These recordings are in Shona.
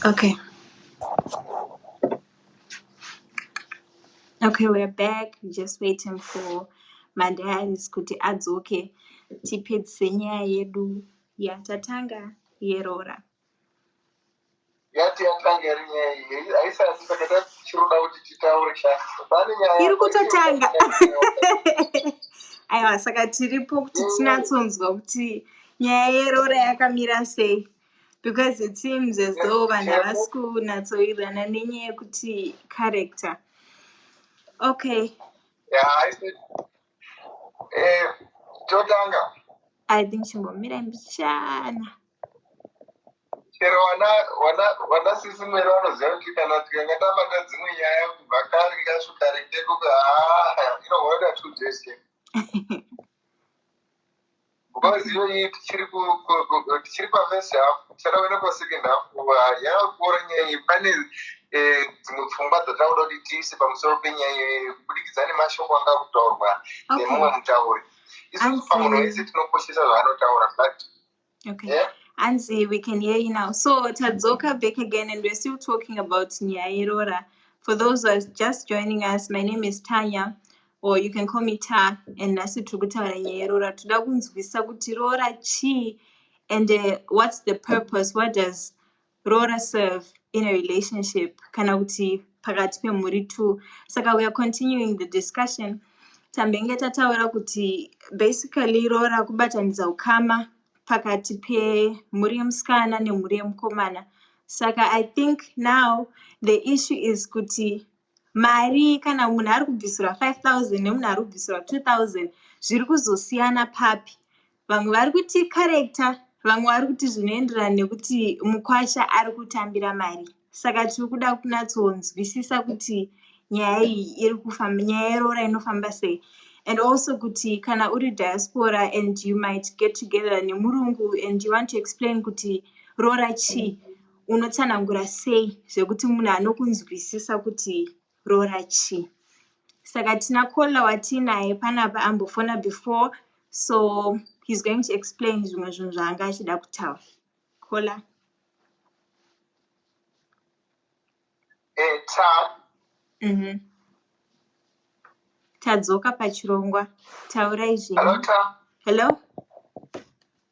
Okay. Okay, we're back. We're just waiting for Mandaris kuti adzoke tipedzise nyaya yedu yatatanga yeroora. Yati yatanga iri nyaya iyi haisati saka tatichiroda kuti titaure sha pane nyaya Iri kutotanga. Aiwa, saka tiripo kuti tinatsonzwa kuti nyaya yeroora yakamira sei because it seems as though vanhu havasi kunatsowirirana nenyaya yekuti character. Okay. Eh, totanga. I think chimbomira mbichana. Chero wana sisi Mwere vanoziva kuti kana tikanga tabata dzimwe nyaya kubva kare kasvika rekeko, haa, inogona kuita 2 days because iyo iyi tichiri pafirst half, tichada kuenda pasecond half. Yakakura nyaya iyi. Pane dzimwe pfungwa dzatakuda kuti tiise pamusoro penyaya iyoyo kubudikidza nemashoko anga kutaurwa nemumwe mutauri. Isusu pamunhu wese tinokoshesa zvaanotaura, but Okay. Yeah? Anzi, we can hear you now. So tadzoka back again and we're still talking about nyaya yeroora. For those who are just joining us, my name is Tanya, or you can call me Ta, and nhasi tiri kutaura nyaya yeroora. Toda kunzwisisa kuti roora chii and what's the purpose? What does roora serve in a relationship? Kana kuti pakati pemhuri two. Saka we are continuing the discussion. Tambenge tataura kuti basically roora kubatanidza ukama pakati pemhuri yemusikana nemhuri yemukomana. Saka I think now the issue is kuti mari, kana munhu ari kubvisirwa 5000 nemunhu ari kubvisirwa 2000, zviri kuzosiyana papi? Vamwe vari kuti character, vamwe vari kuti zvinoenderana nekuti mukwasha ari kutambira mari. Saka tiri kuda kunatsonzwisisa kuti nyaya iyi iri kufamba, nyaya yeroora inofamba sei, and also kuti kana uri diaspora and you might get together nemurungu and you want to explain kuti roora chii, unotsanangura sei zvekuti munhu anokunzwisisa kuti roora chii? Saka tina caller watiinaye panapa, ambofona before, so he's going to explain zvimwe zvinhu zvaanga achida kutaura. Caller. Ta. Tadzoka pachirongwa, taurai zvenyu. Hello, Ta. Hello,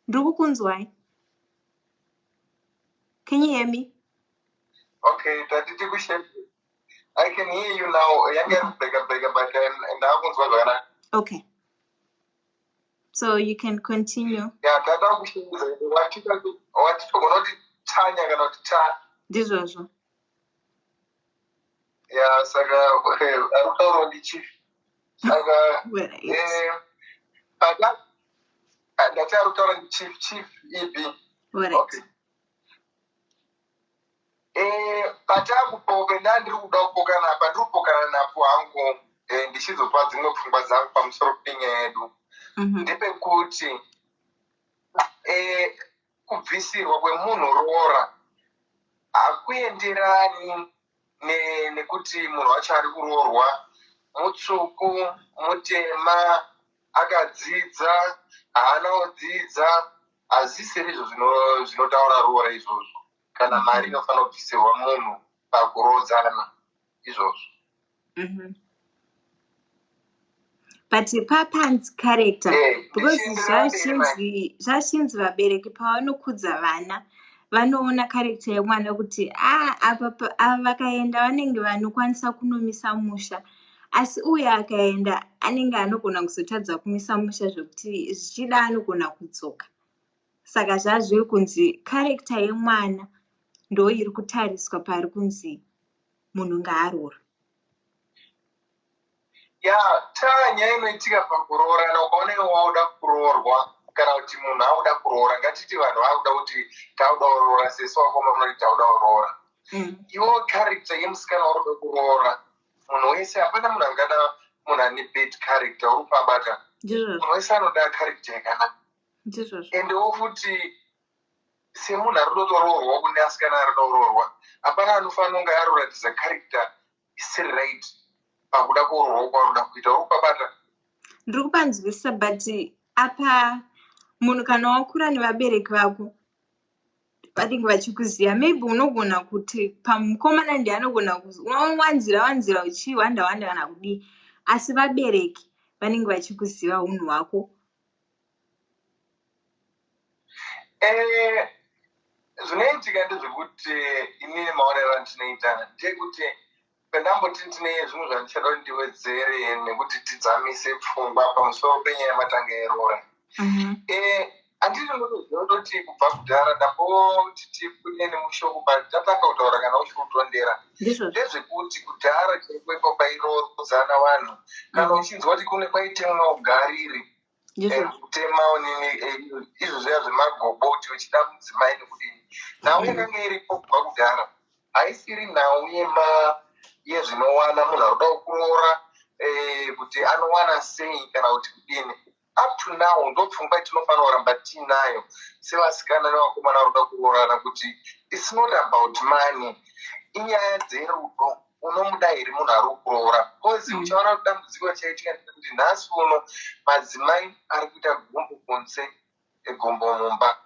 ndiri kukunzwai. Can you hear me? Okay, tatiti kushe. I can hear you now. Yange iri kubreaka breaka, but ndakunzwa zvakanaka. Okay, so you can continue. Ya, tata kushedza watitogona kuti Tanya kana kuti Ta. Ndizvozvo. Ya, saka ari kutaurawo ndichief, saka pada ndati ari kutaura ndichief, Chief EB. Okay. Patakupoka, ndandiri kuda kupokana, pandiri kupokana napo hangu, ndichizopa dzimwe pfungwa dzangu pamusoro penyaya yedu, ndepekuti kubvisirwa kwemunhu roora hakuenderani nekuti munhu wacho ari kuroorwa mutsvuku, mutema, akadzidza, haana kudzidza. Hazvisiri izvo zvinotaura roora izvozvo, kana mari inofanira kubvisirwa munhu pakuroodzana izvozvo. But papanzi character, because Ndichienderera mberi manje. Zvazhinji vabereki pavanokudza vana vanoona character yemwana kuti a apa ava vakaenda vanenge vanokwanisa kunomisa musha, asi uyo akaenda anenge anogona kuzotadza kumisa musha, zvekuti zvichida anogona kudzoka. Saka zvazviri kunzi character yemwana ndo iri kutariswa pari kunzi munhu ngaaroorwe. Ya, ta, nyaya inoitika pakuroorana, ukaona iwe wauda kuroorwa kana kuti munhu auda kuroora, ngatiti vanhu vakuda kuti tauda kuroora, sesu vakomana kuti tauda kuroora, iwo character yemusikana waruda kuroora, munhu wese, hapana munhu angada munhu ane bad character. Uri kupabata? Ndizvozvo. Munhu wese anoda character yakanaka. Ndizvozvo. Endewo futi semunhu ari kutotoroorwa, kune asikana ari kuda kuroorwa, hapana anofanira kunge aroratidza character isiri right pakuda kuroorwa kwaruda kuita. Uri kupabata? Ndiri kupanzwisisa, but apa munhu kana wakura nevabereki vako Vanenge vachikuziva. Maybe unogona kuti pamukomana ndiye anogona unowanzira wanzira uchiwanda wanda kana kudii, asi vabereki vanenge vachikuziva unhu hwako. Zvinoitika ndezvekuti inini maonero andinoita ndeyekuti pandamboti ndine zvimwe zvandichada kuti ndiwedzere nekuti tidzamise pfungwa pamusoro penyaya yematanga eroora. Handiti unotoziva kutoti kubva kudhara ndamboti tikune nemushoko, but tatanga kutaura kana uchiri kutondera, ndezvekuti kudhara chaiko ipo pairodzana vanhu, kana uchinzwa kuti kune kwaitemwa ugariri, kutema izvo zviya zvemagobo, kuti uchida mudzimai nekudini, nhau yakanga iripo kubva kudhara haisiri nhau yezvinowana munhu ari kuda kuroora, kuti anowana sei kana kuti kudini. Up to now ndo pfungwa yatinofanira kuramba tiinayo sevasikana nevakomana vari kuda kuroorana, kuti it's not about money, inyaya dzerudo. Unomuda here munhu ari kuroora? Because uchaona kuti dambudziko richaitika ndekuti nhasi uno madzimai ari kuita gumbo kunze, gumbo mumba.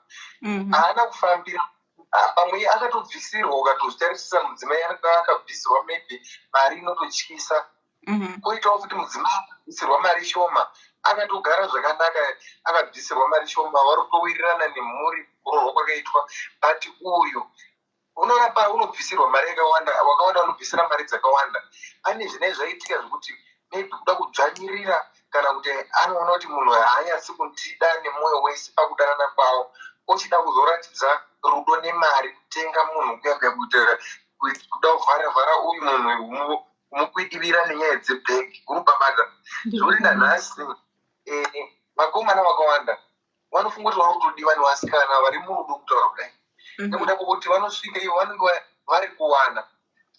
Haana kufambira pamwe akatobvisirwa. Ukatozvitarisisa, mudzimai akabvisirwa maybe mari inototyisa, koitawo futi mudzimai akabvisirwa mari shoma, akatogara zvakanaka. Akabvisirwa mari shoma, vari kutowirirana nemhuri, kuroorwa kwakaitwa. But uyu unoona pa unobvisirwa mari yakawanda, wakawanda vanobvisira mari dzakawanda, pane zvinenge zvaitika zvekuti maybe kuda kudzvanyirira, kana kuti anoona kuti munhu haanyatsi kundida nemwoyo wese pakudanana kwavo, ochida kuzoratidza rudo nemari, kutenga munhu kuya kuya, kuitira kuda kuvhara vhara uyu munhu, kumukwidibira nenyaya dzebhegi urupabata. Zvekuti nanhasi vakomana vakawanda vanofunga kuti vari kutodiwa nevasikana vari murudo, kutaura kudai, nekuda kwokuti vanosvika ivo vanenge vari kuwana.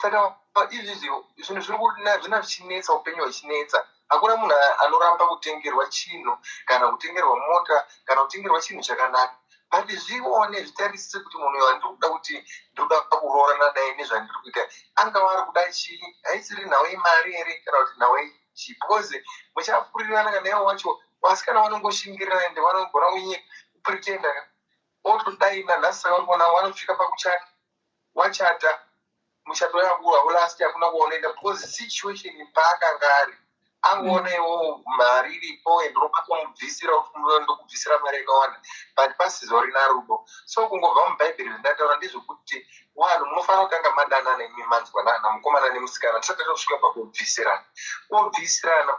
Saka izvizvi zvinhu zviri zvina zvichinetsa, upenyu huchinetsa. Hakuna munhu anoramba kutengerwa chinhu, kana kutengerwa mota, kana kutengerwa chinhu chakanaka, but zvione, zvitarisise kuti munhu uyu wandiri kuda kuti ndiri kuda kuroorana naye nezvandiri kuita, angava ari kuda chii? Haisiri nhau yemari here, kana kuti nhau yechii? Because muchafurirana kana ivo wacho vasikana vanongoshingirira, ende vanogona kupretenda ka, otodai nanhasi. Saka uri kuona vanosvika pakuchata, wachata, muchato yako haulasti, hakuna kwaunoenda, because situation paakanga ari angoona iwo mari iripo, ende unokwanisa kumubvisira, ndokubvisira mari yakawanda, but pasizorina rudo. So kungobva mubhaibheri zvandataura ndezvekuti vanhu munofanira kutanga madanana imi, manzwanana mukomana nemusikana, tisati tatosvika pakubvisirana. Kobvisirana,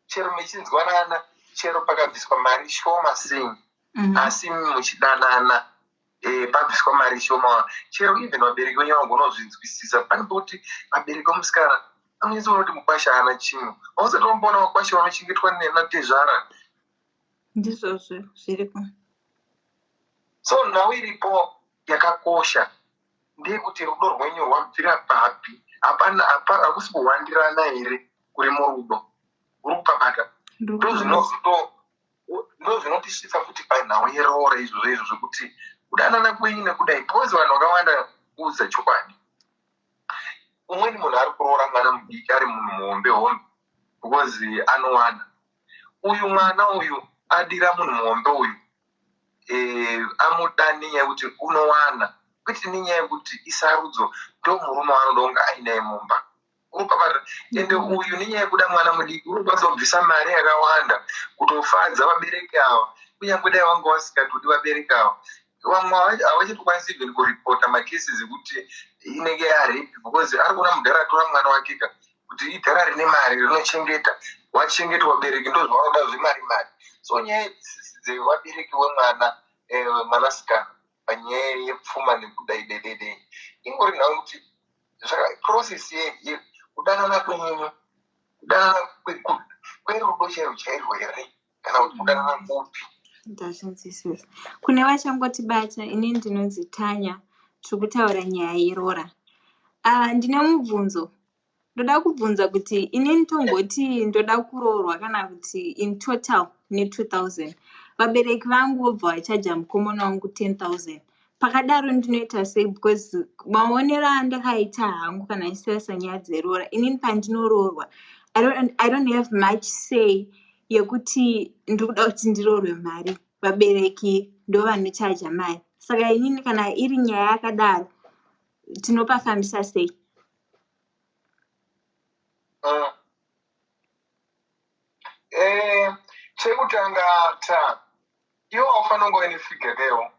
chero michinzwanana, chero pakabviswa mari shoma sei, asi muchidanana, pabviswa mari shoma, chero even vabereki venyu vagona kuzvinzwisisa. Pane pekuti vabereki vemusikana anonyatsoona kuti mukwasha haana chinhu. Hausati wamboona vakwasha vanochengetwa nenatezvara? Ndizvozvo zviriko. So nhau iripo yakakosha ndeyekuti rudo rwenyu rwabvira papi? Hapana, hakusi kuhwandirana here kuri murudo uri kupabata? Ndo zvinotisvitsa futi panhau yeroora, izvozvo izvo zvekuti kudanana kwenyu nekudai, because vanhu vakawanda, kuudza chokwadi, umweni munhu ari kuroora mwana mudiki, ari munhu muhombe hombe, because anowana. Uyu mwana uyu adira munhu muhombe uyu, amuda nenyaya yekuti unowana, kwete nenyaya yekuti isarudzo, ndo murume waanoda kunge ainaye mumba. Ende uyu nenyaya yekuda mwana mudiki unokwanisa kubvisa mari yakawanda kutofadza vabereki ava, kunyange dai vanga vasingatodi vabereki ava. Vamwe havachatokwanisi even kuripota macases ekuti inenge yarape, because ari kuona mudhara atora mwana wake ka kuti idhara rine mari rinochengeta, wachengetwa, vabereki ndo zvavanoda, zvemari mari. So nyaya dzevabereki wemwana, mwanasikana, panyaya yepfuma nekudai dededei, ingori nhau kuti process yekudanana kwenyu, kudanana kwerudo chairwo chairwo here, kana kuti kudanana kupi? Ndazvinzwisisa. Kune vachangotibata, ini ndinonzi Tanya, tiri kutaura nyaya yeroora. Ndine mubvunzo. Ndoda kubvunza kuti inini tongoti ndoda kuroorwa, kana kuti in total ne2000, vabereki vangu vobva vachaja mukomana wangu 10,000. Pakadaro ndinoita sei? Because maonero andakaita hangu kana ndichitarisa nyaya dzeroora, inini pandinoroorwa I don't have much say yekuti ndiri kuda kuti ndiroorwe mari. Vabereki ndo vanochaja mari. Saka inini kana iri nyaya yakadaro, tinopafambisa sei? Chekutanga ta iwe haufanira kunge uine figure kewo,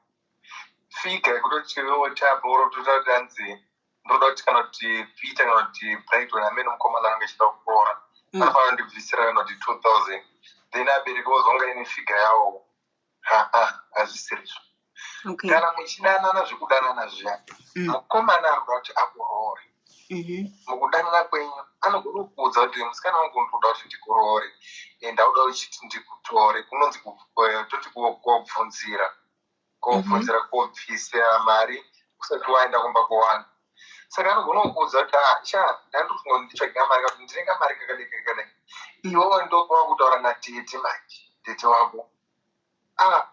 figure yekutoti iwewo tapo toda tanzi ndoda kuti kana kuti Peter kana kuti Brighton amene mukomana anenge achida kuroora anofanira kundibvisira kana kuti 2000, then abereki vozonga ine figure yavo. Haa, hazvisirizvo. Kana muchidanana zvekudanana zviya, mukomana ari kuda kuti akuroore, mukudanana kwenyu anogona kukuudza kuti, "Musikana wangu, ndoda kuti ndikuroore, ndauda uchiti ndikutore." Kunonzi toti kobvunzira, kobvunzira, kobvisira mari usati waenda kumba kwevanhu. Saka anogona kukuudza kuti, "Ah, sha, ndandofunga kuti nditsvage mari, kuti ndinenge mari kakadai kakadai." Iwewe ndopawa kutaura natete manje, tete wako, "Ah,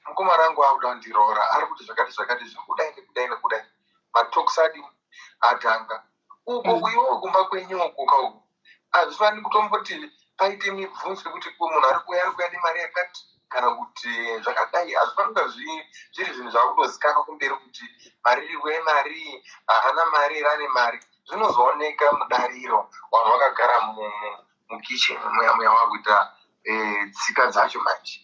mukomana wangu akuda kundiroora, ari kuti zvakati zvakati, zviri kudai nekudai nekudai." Matalks adini atanga uko. Iwewe kumba kwenyu uko kauko hazvifaniri kutomboti paite mibvunzo yekuti ko munhu ari kuuya, ari kuuya nemari yakati kana kuti zvakadai. Hazvifaniri kunga zviri zvinhu zvakutozikanwa kumberi kuti mari iri mari haana mari here, ane mari. Zvinozooneka mudariro, vanhu vakagara mukicheni muya muya, wakuita tsika dzacho manje,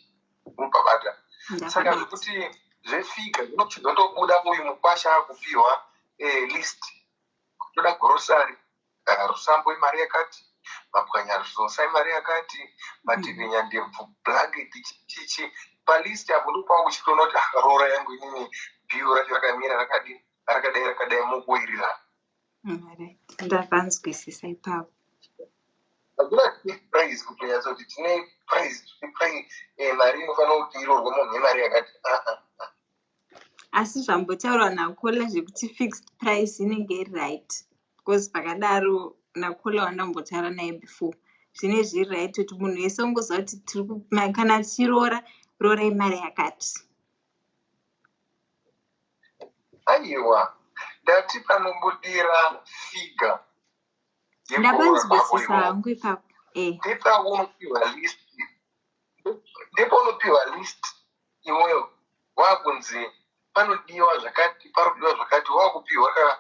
unobabata. Saka Ndakabata. zvekuti zvefigure zvinobva uyu mukwasha akupiwa list, toda grocery, rusambo imari yakati, mapwanya zvosa imari yakati, matepenya ndebvu, blanket, chichi. Palist apo ndopava kuchitoona kuti, ah, roora yangu inini, bill racho rakamira rakadini, rakadai rakadai, mukuwirirana. Alright. Ndapanzwisisa ipapo. Hakuna price kutonyatsa kuti tine price, price mari inofanira kuti irorwe munhu imari yakati. Ah, ah. Asi zvambotaurwa nakola zvekuti fixed price inenge iri right, because pakadaro nakola wandambotaura naye before, zvine zviri right kuti munhu wese ungoziva kuti tiri kana tichiroora, roorai mari yakati. Aiwa, ndati panobudira figure yekuroora kwako Ndapanzwisisa iwowo. hangu ipapo e. Ndepaunopiwa list, ndepaunopiwa list iweyo, wakunzi panodiwa zvakati, parikudiwa zvakati, wakupiwa ka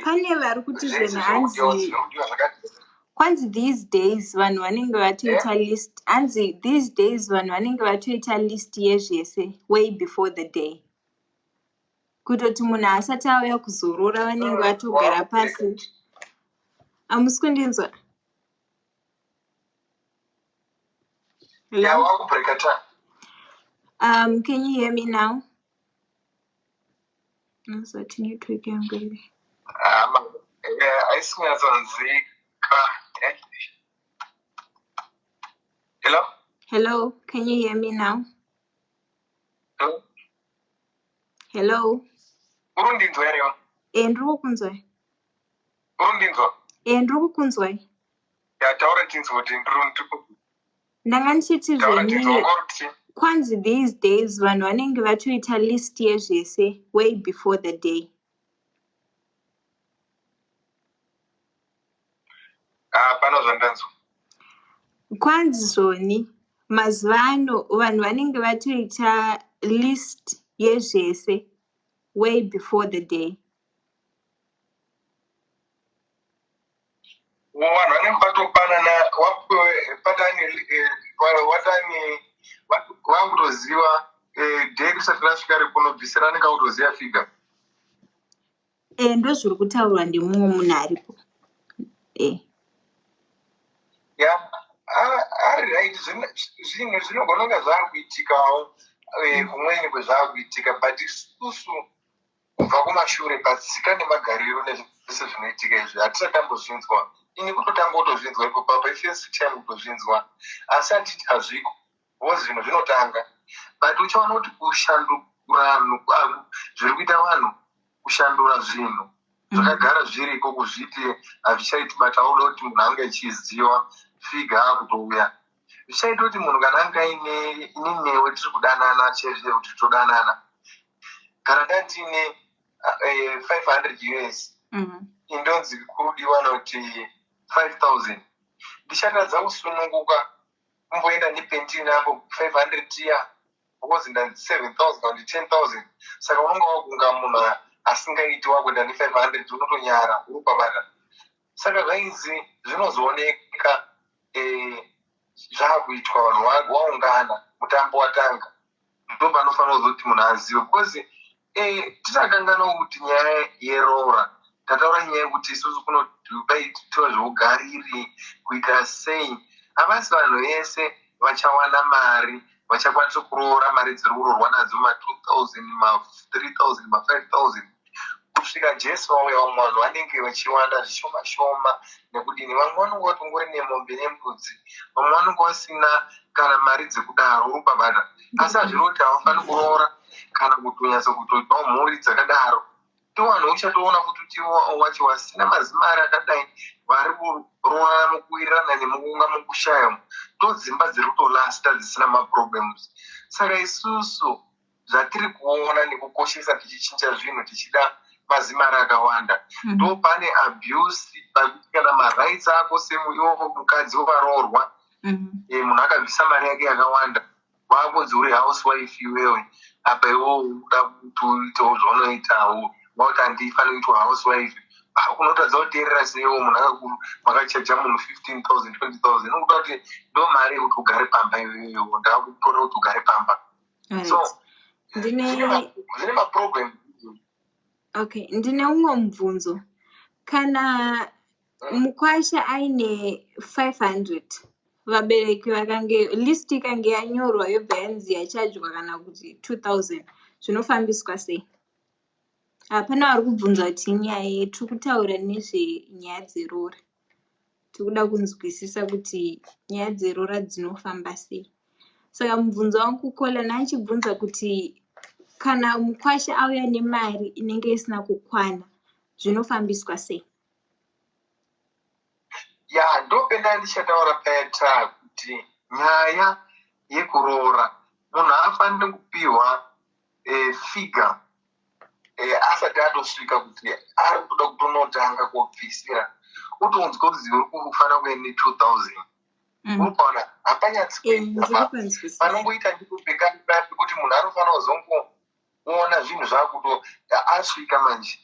Pane vari kuti zvese zvenhu zvirikudiwa, hanzi zvirikudiwa zvakati. Kwanzi these days vanhu vanenge vatoita list, hanzi these days vanhu vanenge vatoita list yezvese way before the day, kutoti munhu asati auya kuzoroora vanenge vatogara pasi. Hamusi kundinzwa? Ya. Hello? Wakubreaka ta. Can you hear me now? Nazoti network yangu iri. Haisi kunyatsonzwika. Hello? Hello, can you hear me now? Hello? Hello? Uri kundinzwa here? E, ndiri kukunzwai. Uri kundinzwa? E, ndiri kukunzwai. Ya, taura tinzwa kuti ndiri Ndanga ndichiti taura tinzwa. zveni Wanga uri kuti kwanzi these days vanhu vanenge vatoita list yezvese way before the day. Hapana zvandanzwa. Kwanzi zvoni mazuva ano vanhu vanenge vatoita list yezvese way before the day. Vanhu vanenge vatopanana patani watani vakutoziva day risati rasvika rekunobvisira, anenge akutoziva figure. E, ndozviri kutaurwa ndemumwe munhu aripo e. Ya, ari right. Zvinhu zvinogona kunge zvaakuitikawo kumweni kwezvaakuitika, but isusu kubva kumashure patsika nemagariro nezvese zvinoitika izvi hatisati tambozvinzwa. Ini kutotanga kutozvinzwa ipo papa, ifirst time kutozvinzwa, asi hatiti hazviko because zvinhu zvinotanga. But uchaona kuti kushandura zviri kuita vanhu kushandura zvinhu zvakagara zviriko kuzviti hazvichaiti, but auda kuti munhu ange achiziva figure akutouya, zvichaita kuti munhu kana anga aine inini newe tiri kudanana chaizvo kuti todanana, kana ndandine 500 US, indonzi kurudiwa nokuti 5000, ndichatadza kusununguka kumboenda nependini apo 500 iya. Because ndanzi 7000 kana kuti 10,000, saka unonga wakunga munhu asingaiti, wakuenda ne500, unotonyara, uri pabata. Saka zvainzi zvinozooneka zvaakuitwa, vanhu waungana, mutambo watanga, ndo panofanira kuzoti munhu azive. Because tisakanganwa kuti nyaya yeroora, tataura nyaya yekuti isusu kunobaitiwa zveugariri, kuita sei. Havasi vanhu vese vachawana mari vachakwanisa kuroora. Mari dziri kuroorwa nadzo, ma2000, ma3000, ma5000, kusvika Jesu vauya, vamwe vanhu vanenge vachiwana zvishoma shoma nekudini. Vamwe vanonge vatongori nemombe nembudzi, vamwe vanonge vasina kana mari dzekudaro, uri pabata. Asi hazviri kuti havafani kuroora kana kutonyatsa kutoitawo mhuri dzakadaro. Tovanhu uchatoona futi kuti wacho vasina mazimari akadai vari kuroorana mukuwirirana nemukunga mukushaya, todzimba dziri kutolasta dzisina maproblems. Saka isusu zvatiri kuona nekukoshesa, tichichinja zvinhu, tichida mazimari akawanda, ndo pane abuse pakuti kana marights ako seiwo mukadzi waroorwa, munhu akabvisa mari yake yakawanda, wakunzi uri housewife iwewe. Apa iwo uda kutoitawo zvaunoitawo, wakuti handifani kuitwa housewife. Unotadza kuteerera seiwo munhu makachaja munhu 15,000, 20,000, unokuda kuti ndo mari yekuti ugare pamba iwewe, ndakutora kuti ugare pamba. So zvine maproblem. Okay, ndine umwe mubvunzo. Kana mukwasha aine 500, vabereki vakange list ikange yanyorwa, yobva yanzi yachajwa kana kuti 2000, zvinofambiswa sei? Hapana vari kubvunza kuti nyaya tiri kutaura nezvenyaya dzeroora, tiri kuda kunzwisisa kuti nyaya dzeroora dzinofamba sei. Saka mubvunzo wangu, Colin achibvunza kuti kana mukwasha auya nemari inenge isina kukwana, zvinofambiswa sei? Ya, ndopenda ndichataura peta kuti nyaya yekuroora, munhu haafaniri kupiwa figure asati atosvika kuti ari kutoda kutonotanga kubvisira, utonzwa kuti uri kufanira kuenda ne2000. Uri kuona hapanyatsi kuita. Panongoita ndipo pekuti munhu anofanira kuzongoona zvinhu zvakuto asvika manje,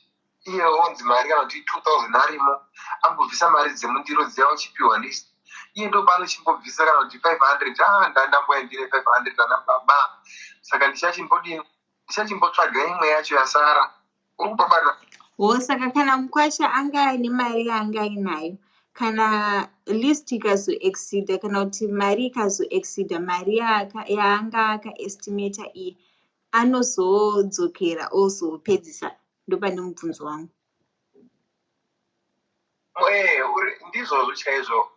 iye onzi mari kana kuti 2000 arimo, ambobvisa mari dzemundiro dziya, uchipiwa list, iye ndo paanochimbobvisa kana kuti 500. Ah, ndandamboya ndine 500 ana baba, saka ndichachimbodini? Ndichachimbotsvaga imwe yacho yasara. Uri kupabata? Ho, saka kana mukwasha anga aine mari yaanga ainayo, kana list ikazoexceeda, kana kuti mari ikazoexceeda mari yaanga akaestimata iye, anozodzokera ozopedzisa? Ndopane mubvunzo wangu. Ndizvozvo chaizvo.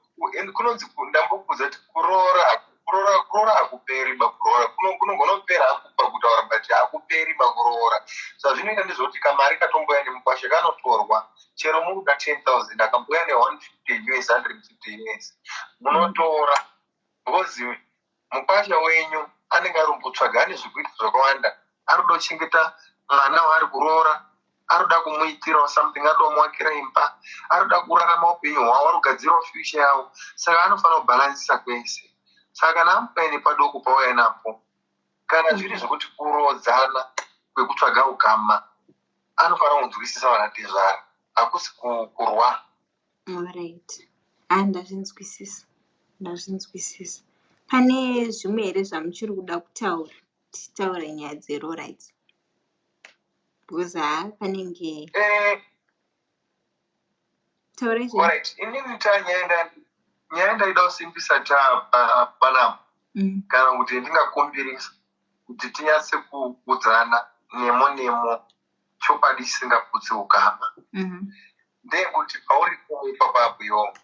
Kunonzi ndambokudza kuti kuroora hakuperi bakuroora. Kunogona kupera pakutaura, but hakuperi bakuroora. Zvazvinoita ndezvekuti kamari katomboya nemukwasha kanotorwa. Chero muri kuda 10,000, akamboya ne150 US, 150 US, munotora, because mukwasha wenyu anenge ari kumbotsvaga, ane zvekuita zvakawanda, ari kuda kuchengeta mwana waari kuroora, ari kuda kumuitirawo something, ari kuda kumuakira imba, ari kuda kurarama upenyu hwavo, ari kugadzirawo future yavo. Saka anofanira kubhalansisa kwese. Saka kana amupaine padoko pauya napo, kana zviri zvekuti kuroodzana kwekutsvaga ukama, anofanira kunzwisisa vanatezvara, hakusi kurwa. Alright, ha, ndazvinzwisisa, ndazvinzwisisa. Pane zvimwe here zvamuchiri kuda kutaura tichitaura nyaya dzeroora idzi? Because ha, panenge taurai zvenyu. Alright, inini ta nyaya ndaida kusimbisa ta panapa, kana kuti ndingakumbirisa kuti tinyatse kuudzana nemo nemo, chokwadi chisingaputsi ukama, ndeyekuti pauri ipapapo iwo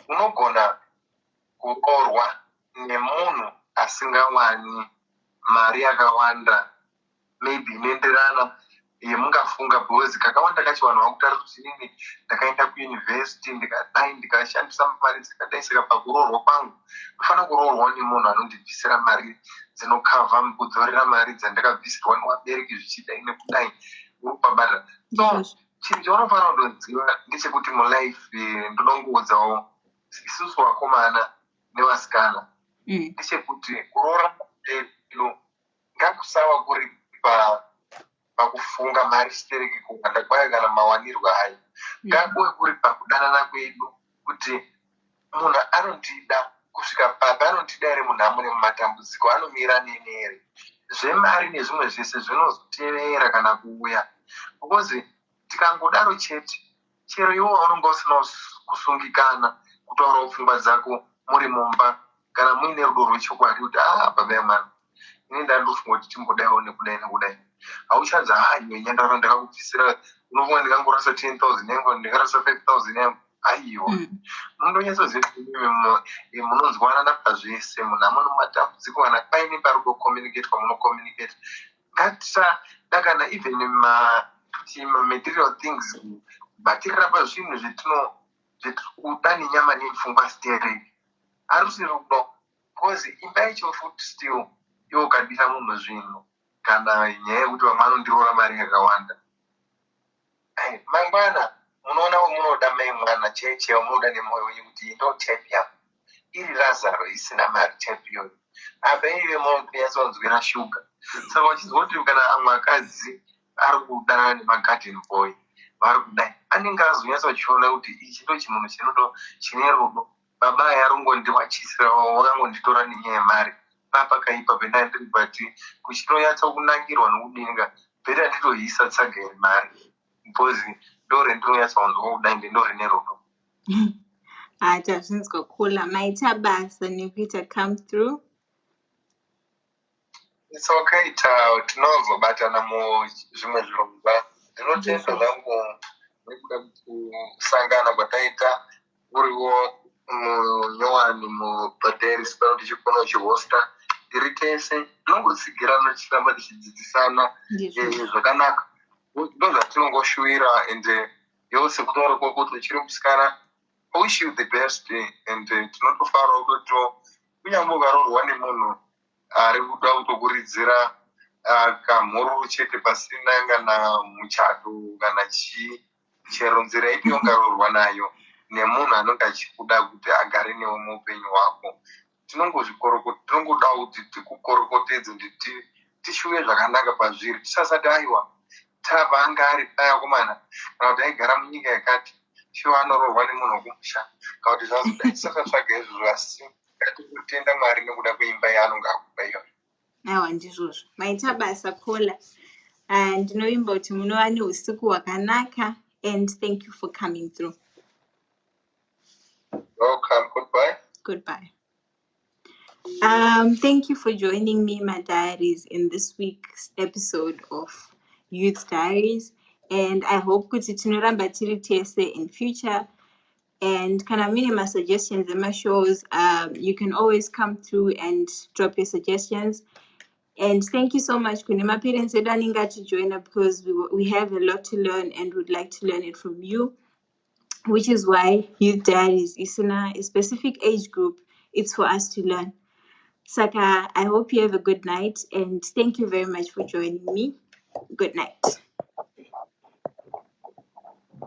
unogona kuroorwa nemunhu asingawani mari yakawanda, maybe inoenderana yemungafunga, because kakawanda kacho vanhu vakutaura kuti inini ndakaenda kuyunivhesiti, ndikadai, ndikashandisa mari dzakadai, saka pakuroorwa kwangu ndofanira kuroorwawo nemunhu anondibvisira mari dzinokavha kudzorera mari dzandakabvisirwa nevabereki, zvichidai nekudai. Uri kupabata? So chinhu chaunofanira kutoziva ndechekuti mulife, ndinongoudzawo isusu vakomana nevasikana, ndechekuti kuroora kwedu Ngakusava kuri pakufunga mari chitereke, kuwanda kwayo kana mawanirwo ayo. Ngakuve kuri pakudanana kwedu, kuti munhu anondida kusvika papi, anondida here munhamo nemumatambudziko, anomira neni here. Zvemari nezvimwe zvese zvinozotevera kana kuuya, because tikangodaro chete, chero iwo waunonge usina kusungikana kutaurawo pfungwa dzako muri mumba, kana muine rudo rwechokwadi, kuti, "Ah, baba yemwana, ini ndandofunga kuti timbodaiwo nekudai nekudai," hauchanzi, "Ha, iwe nyandaro, ndakakubvisira, unofunga ndikangorasa 10,000 yangu, ndingarasa 5,000 yangu?" Aiwa. Munondonyatsoziva kuti imimi munonzwanana pazvese, munhu hamuna matambudziko. Kana paine pari kucommunicatwa, munocommunicate. Ngatisada kana even kuti material things, kubatirira pazvinhu zvetiri kuda nenyama nepfungwa stereki, harusi rudo, because imba yacho futi still, iwo ukadira munhu zvinhu, kana nyaya yekuti vamwe anondiroora mari yakawanda, ai, mangwana munoona munoda mai mwana chaiyo chaiyo, munoda nemwoyo wenyu kuti ndo type yangu, iri Razaro isina mari, type iyoyo. Apa ive munonyatsonzwira shuga. Saka uchinzwa kuti kana amwe akadzi ari kudanana nemagarden boy, vari kudai, anenge azonyatsochiona kuti ichi ndo chimunhu chinodo chine rudo. Baba aya arongondiwachisira, wakangonditora nenyaya yemari, papakaipa pendanga ndiri, but kuchitonyatsokunakirwa nokudinga, better nditohisa tsaga yemari, because ndo rendinonyatsonzwa kudai, ndo rine rudo. Ah, tazvinzwa kula. Maita basa nekuita come through. It's okay, ta tinozobatana muzvimwe zvirongwa. Ndinotenda zvangu nekuda kusangana kwataita, uriwo munyowani mubhadharis pano, tichikona uchihosta tiri tese, tinongotsigirana, tichiramba tichidzidzisana. Zvakanaka, ndo zvatinongoshuwira. And iwo sekutaura kwako kuti uchiri musikana, wish you the best, and tinotofarawo kuti kunyange ukaroorwa nemunhu ari kuda kutokuridzira kamhururu chete, pasina kana muchato kana chii, chero nzira ipi ungaroorwa nayo nemunhu anonge achikuda kuti agare newe muupenyu hwako, tinongoda kuti tikukorokotedze, kuti tishuve zvakanaka pazviri. Tisasati, "Aiwa, tava anga ari paya komana," kana kuti, "Aigara munyika yakati, shuwa anoroorwa nemunhu wekumusha," kana kuti zvazodai. Tisasatsvaga izvozvo, asi ngatikutenda Mwari nekuda kweimba yaanonge akupa iyoyo. Aiwa, ndizvozvo. Maita basa, Kola. Ndinovimba kuti munova neusiku hwakanaka, and thank you for coming through. Welcome. Goodbye. Goodbye. Thank you for joining me, my diaries, in this week's episode of Youth Diaries. And I hope kuti tinoramba tiri tese in future. And kana mune masuggestions emashows, you can always come through and drop your suggestions. And thank you so much kune maparents edu anenge achijoina, because we have a lot to learn and would like to learn it from you, which is why Youth Diaries is in a specific age group. It's for us to learn. Saka, I hope you have a good night, and thank you very much for joining me. Good night.